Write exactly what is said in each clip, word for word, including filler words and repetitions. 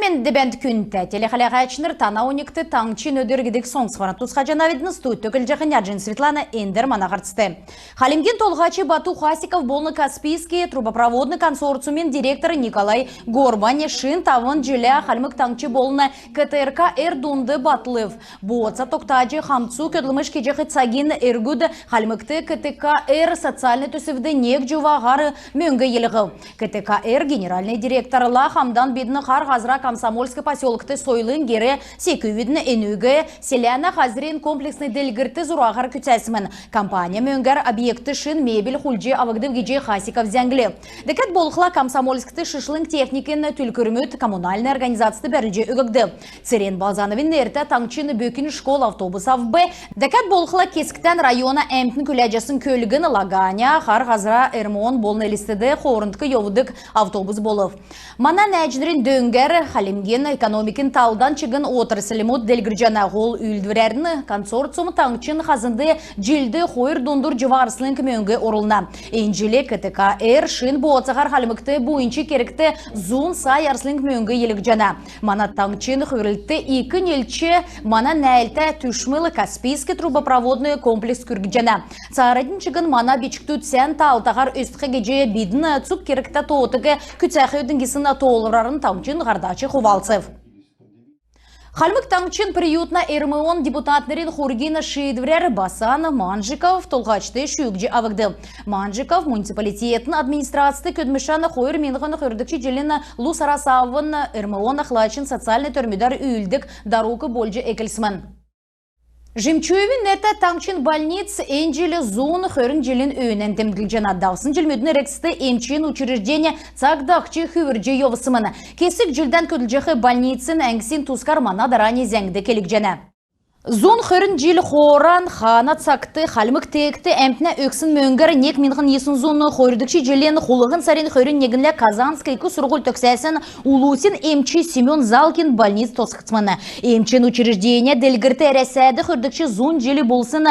Энд бәәнт, күндтә телехәләгәчнр. Тана оньгт «Таңһчин өдр» гидг соңсхвран тусхаҗанавидн. Студьд көдлҗәхнь Аҗин Светлана. Эндр мана һарцд. Хальмгин Толһач Бату Хасиков болн «Каспийский трубопроводный» консорциумин директор Николай Горбань шин тавн җилә Хальмг Таңһч болн КТРК «Эр» дунд батлв. Бооца тогтаҗ, хамцу көдлмш кеҗәх цагин эргүд Хальмгт КТК «Эр» социальн төсвд нег җува һар мөңг йилһв. КТК «Эр» генеральный директорла хамдан бидн Хар Һазра Комсомольск поселкд сойлын гер секүвидн. Энүг селәнә һазрин комплексн делгрлтин зураһар күцәсмн. Компанин мөңгәр объектд шин мебель хулдҗ авгдв гиҗ Хасиков зәңглв. Дәкәд болхла Комсомольскд шишлң техникин түлкүрмүд коммунальн организацд бәрүлҗ өггдв. Церен Балзановин нертә таңһчин бөкин школ автобус авв. Дәкәд болхла кесгтән района әмтн күләҗәсн көлгн Лаганя, Хар Һазра РМО-н болн Элстд хоорндк йовдг автобус болв. Мана нәәҗнрин дөңгәр Хальмгин экономикин талдан чигн отрасльмуд делгрҗәнә. Һол үүлдврәрн консорциум таңһчин хазнд җилд хойр дундур җува арслң мөңг орулна. Эн җил КТК «Эр» шин бооцаһар Хальмгт буйнч кергт зун сай арслң мөңг йилһҗәнә. Мана таңһчин хүврлтд ик нилч мана нәәлтә түшмл «Каспийский трубопроводный» комплекс күргҗәнә. Цааранднь чигн мана бичкдүд сән таалтаһар өсх гиҗ бидн цуг кергтә тоотыг күцәхвидн гисн тоолврарн таңһчин һардач хувалцв. Хальмг Таңһчин Приютна РМО-н депутатнрин хургин шиидврәр Басан Манжиков Толһачд шүүгдҗ авгдв. Манжиков муниципалитетин администрацд көдлмшән хойр миңһн хөрдгч җилин лу сарас авн РМО-н ахлачин социальн төрмүдәр үүлддг дарук болҗ эклсмн. Жемчуевин нертә таңһчин больниц эн җил зун хөрн җилин өөнән темдглҗәнә. Давсн җилмүдин эргцд эмчин учреждень цаг дахҗ хүврҗ йовсмн. Кесг җилдән көдлҗәх больницин әңгсин тускар мана дарани зәңгд келгдҗәнә. Зун хөрн җил хооран хана цагт Хальмг теегт әмтнә өгсн мөңгәр нег миңһн йисн зун хөрдгч җилин хулһн сарин хөрн негнлә Казанск ик сурһуль төгсәсн улусин эмч Семен Залкин больниц тосхгдсмн. Эмчин учреждень делгрлт Әрәсәд хөрдгч зун җил болсн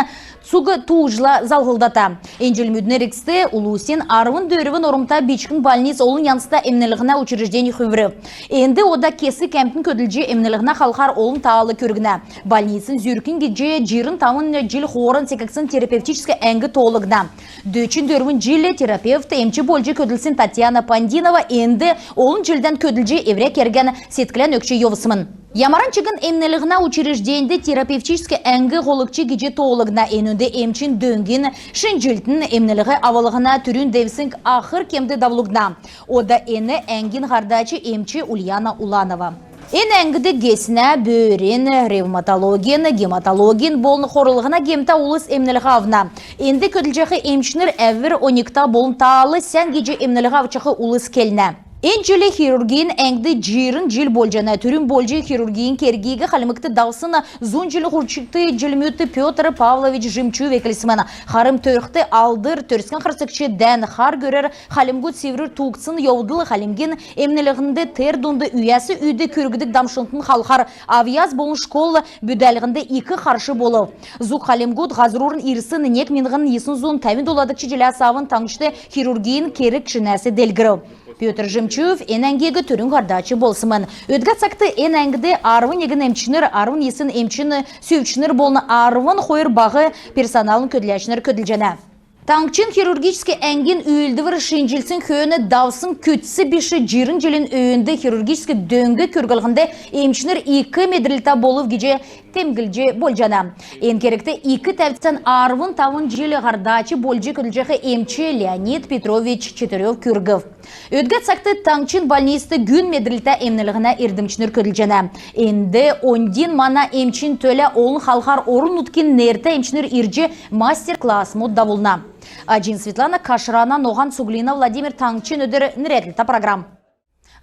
цуг тууҗла залһлдата. Эн җилмүдин эргцд улусин арвн дөрвн ормта бичкн больниц олн янзта эмнлһнә учреждень хүврв. Энд ода кесг әмтн көдлҗ, эмнлһнә халхар олн таал күргнә. Больницин зүркнь гиҗ җирн тавн җил хооран секгдсн терапевтическ әңг тоолгдна. Дөчн дөрвн җил терапевт, эмч болҗ көдлсн Татьяна Пандинова энд олн җилдән көдлҗ, эврә кергән седклән өгч йовсмн. Ямаран чигн эмнлһнә учрежденьд терапевтическ әңг һолгч гиҗ тоолгдна. Энүнд эмчин дөңгин шинҗллтин, эмнлһ авлһна түрүн девсңг ахр кемд давулгдна. Ода эн әңгин һардач эмч Ульяна Уланова. Эн әңгд геснә, бөрин, ревматологин, гематологин болн хорлһна гемтә улс эмнлһ авна. Энд көдлҗәх эмчнр әвр оньгта болн таал сән гиҗ эмнлһ авчах улс келнә. Эн җил хирургин әңгд җирн җил болҗана. Түрүн болҗ хирургин кергиг Хальмгт давсн зун җилин хурчгт җилмүдт Пётр Павлович Жемчуев эклсмн. Харм төрхд Алдр Төрскән харсгч дән хар гөрәр хальмгуд Сиврүр туугдсн йовдл хальмгин эмнлһнд, тер дунд үйәс үйд күргдг дамшлтын халхар, авъяс болн школ бүдәлһнд ик харш болв. Зуг хальмгуд һазрурн ирсн нег миңһн йисн зун тәвн доладгч җиләс авн таңһчд хирургин керг шинәс делгрв. Пётр Жемчуев эн әңгиг түрүн һардач болсмн. Өдгә цагт эн әңгд арвн негн эмчнр, арвн йисн эмчин сүвчнр болн арвн хойр баһ персоналын көдләчнр көдлҗәнә. Таңһчин хирургическ әңгин үүлдвр шинҗлсн хөөн давсн күцц биш җирн җилин өөнд хирургическ дөң күрглһнд эмчнр ик медрлтә болв гиҗ темдглҗ болҗана. Эн кергт ик тәвцән арвн тавн җил һардач болҗ көдлҗәх эмч Леонид Петрович Четырёв күргв. Өдгә цагт таңһчин больницд гүн медрлтә эмнлһнә эрдмчнр көдлҗәнә. Энд оньдин мана эмчин төлә олн халхар орн-нутгин нертә эмчнр ирҗ мастер-классмуд давулна. Аҗин Светлана, Кашрана Ноһан, Цуглина Владимир. «Таңһчин өдр» нерәдлтә программ.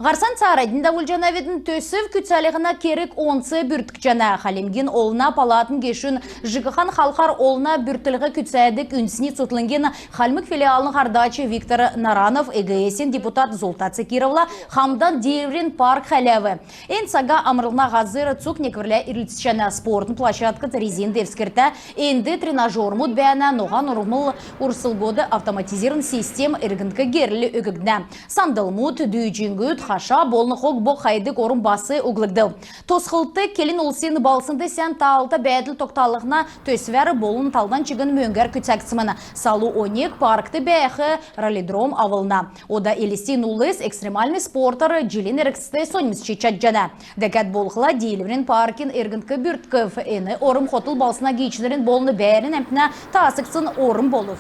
Һарцан цааранднь давулҗанавидн. Төсв күцәлһнә керг онц бүрткҗәнә. Хальмгин Олна палатын гешүн ЖКХ-н халхар олна бүртклһ күцәдг үндсни цутхлңгин Хальмг филиалын һардач Виктор Наранов ЭГС-ин депутат Зулта Цекировла хамдан Диврин парк хәләв. Эн цага амрлһна һазр цуг некврлә ирлцҗәнә. Спортын площадкд резин девскртә. Энд тренажермуд бәәнә. Ноһан урһмл урслгод автоматизирн систем эргндк герл өггднә. Сандлмуд, дүүҗңгүд, хаша болн хог-бог хайдг орм бас углгдв. Тосхлт келн улсин балһснд сән таалта бәәдл тогталһна төсвәр болн талдан чигн мөңгәр күцәгдсмн. Салу оньг паркт бәәх раллидром авлна. Ода Элстин улс экстремальн спортар җилин эргцд соньмсч чадҗана. Дәкәд болхла, Диилврин паркин эргндк бүрткв. Эн орм хотл балһсна гиичнрин болн бәәрн әмтнә таасгдсн орм болв.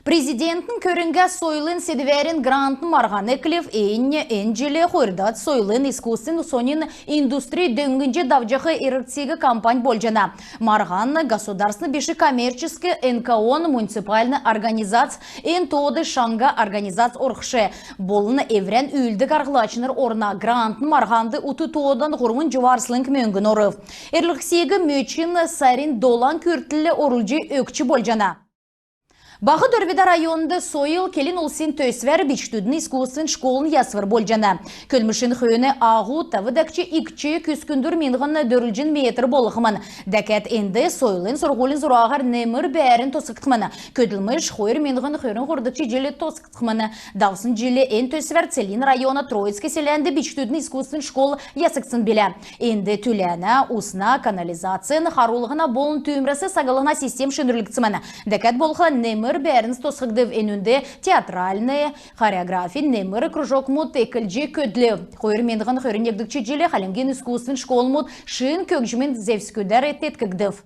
Президентин көрңгә сойлын седвәрин грантын марһан эклв. Эн, эн җил хойрдад сойлын искусствин соньн индустри дөңнҗ давҗах эргциг кампань болҗана. Марһан государственн биш коммерческ эн ка он, муниципальн организац, эн тоод шаңһа организац орхш болн эврән үүлддг арһлачнр орна. Грантын марһанд ут тоодан һурвн җува арслң мөңгн орв. Эрлһсиг мөчн сарин долан күртл орулҗ өгч болҗана. Баһ Дөрвдә районд «Сойл» келн улсин төсвәр бичкдүдин искусствин школын ясвр болҗана. Көдлмшин хөөн аһу тав дәкҗ икдҗ күскндүр миңһн дөрвлҗн метр болхмн. Дәкәд энд сойлын сурһулин зураһар немр бәәрн тосхгдхмн. Көдлмш хойр миңһн хөрн һурвдгч җил тосхгдхмн. Давсн җил эн төсвәр Целинн района Троицк селәнд бичкдүдин искусствин школ ясгдсн билә. Энд түләнә, усна, канализацин, харулһна болн түүмрәс саглһна систем шинрүлгдсмн. Дәкәд болхла, немр бәәрн тосхгдв. Энүнд театральн, хореографин немр кружокмуд эклҗ көдлв. Хойр миңһн хөрн негдгч җил Хальмгин искусствин школмуд шин көгҗмин зевсгүдәр теткгдв.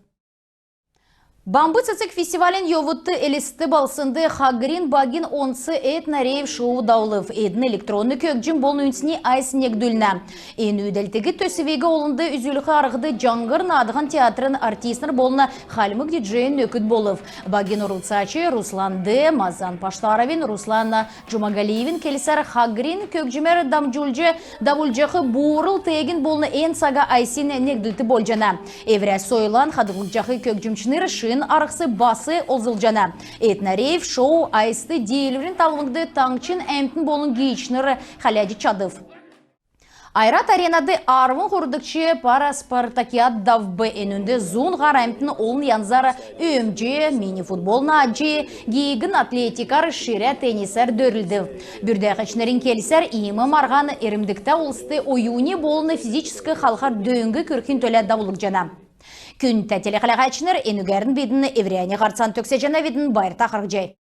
«Бамб цецг» фестивалин йовудт Элст балһснд «Хагрин багин онц» этно-рейв-шоу давулв. Эдн электронн көгҗм болн үндсни айс негдүлнә. Эн үүдәлтиг төсвиг олнд үзүлх арһд «Җаңһр» наадһан театрин артистнр болн хальмг диджейин нөкд болв. Багин орлцач Руслан Д, Мазан Паштаровин, Руслан Джумагалиевин келсәр, «Хагрин» көгҗмәр дамҗулҗ давулҗах буурл теегин болн эн цага айсин негдлт болҗана. Эврә сойлан хадһлҗах көгҗмчнр шин арһс бас олзлҗана. Этно-рейв-шоу айст Диилврин талвңд таңһчин әмтн болн гиичнр хәләҗ чадв. «Ойрат Аренад» арвн һурвдгч параспартакиад давв. Энүнд зун һар әмтн олн янзар өөмҗ, мини-футбол наадҗ, гиигн атлетикар, ширә теннисәр дөрлдв. Бүрдәгчнрин келсәр, иим марһан эрмдгтә улст оюни болн физическ халхар дөң күргхин төлә давулгдҗана. Күндтә телехәләһәчнр, энүгәрн бидн эврәннь һарцан төгсәҗәнәвидн. Байрта харһцхай.